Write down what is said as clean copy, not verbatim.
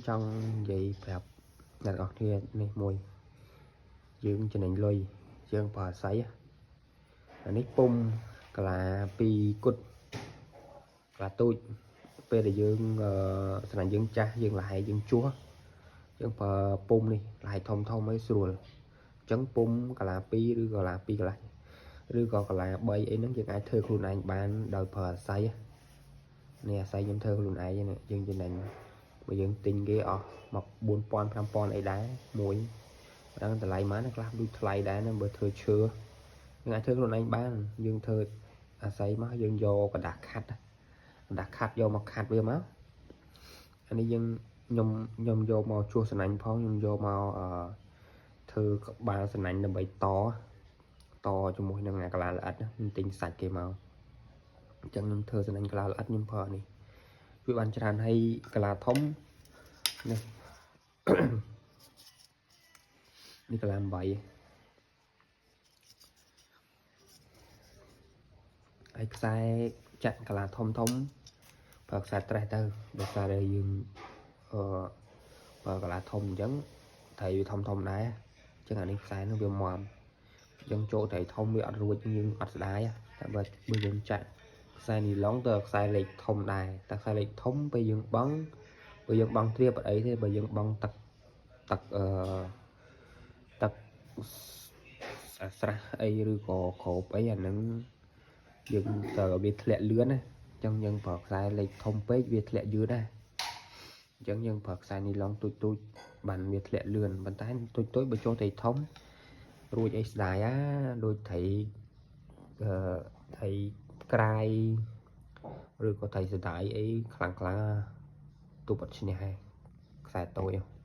ចង់និយាយប្រាប់អ្នកទាំងអស់គ្នានេះមួយយើងចំណេញលុយយើងប្រើអាស័យអានេះពុំកាឡាពីរគុតកាឡាទូចពេលដែលយើងអឺស្នាញ់យើងចាស់យើងលហែយើងជួសយើងប្រើពុំនេះលហែធំធំឲ្យស្រួលអញ្ចឹងពុំកាឡា2ឬកាឡា2កន្លះឬក៏កាឡា3អីហ្នឹងយើងអាចធ្វើខ្លួនឯងបានដោយប្រើអាស័យនេះអាស័យខ្ញុំធ្វើខ្លួនឯងនេះយើងចំណេញបើយើងទិញគេអស់មក4000 5000អីដែរមួយមិនដឹងតម្លៃប៉ុន្មានខ្លះដូចថ្លៃដែរណាបើធ្វើឈើយើងអាចធ្វើខ្លួនឯងបានយើងធ្វើអាស័យមកយើងយកក្រដាសខាត់ក្រដាសខាត់យកមកខាត់វាមកអានេះយើងខ្ញុំខ្ញុំយកមកជួសសំណាញ់ផងខ្ញុំយកមកអឺធ្វើក្បាលសំណាញ់ដើម្បីតតជាមួយនឹងអាកាឡាល្អិតខ្ញុំទិញសាច់គេមកអញ្ចឹងខ្ញុំធ្វើសំណាញ់កាឡាល្អិតខ្ញុំប្រើនេះវាបានច្រើនហើយកាឡាធំនេះ នេះកាឡា8ហើយខ្សែចាក់កាឡាធំធំប្រើខ្សែត្រេះទៅដោយសារតែយើងអឺប្រើកាឡាធំអញ្ចឹងត្រីវាធំធំដែរអញ្ចឹងអានេះខ្សែនោះវាមាំអញ្ចឹងចូលត្រីធំវាអត់រួចយើងអត់ស្ដាយតែបើបើយើងចាក់ខ្សែនីឡុងទៅខ្សែលេខធំដែរតែខ្សែលេខធំពេលយើងបង់បើយើងបង់ត្រៀបអត់អីទេបើយើងបង់ទឹកទឹកអឺទឹកស្រះអីឬក៏ក្របអីអាហ្នឹងយើងត្រូវឲ្យវាធ្លាក់លឿនណាអញ្ចឹងយើងប្រើខ្សែលេខធំពេកវាធ្លាក់យឺតដែរអញ្ចឹងយើងប្រើខ្សែនីឡុងទូចទូចបានវាធ្លាក់លឿនប៉ុន្តែទូចទូចបើចូលត្រីធំរួចអីស្ដាយអាដូចត្រីអឺត្រីក្រាយឬក៏ត្រីសដាយអីខ្លាំងខ្លាំងទូបអត់ឈ្នះហើយខ្សែតូច។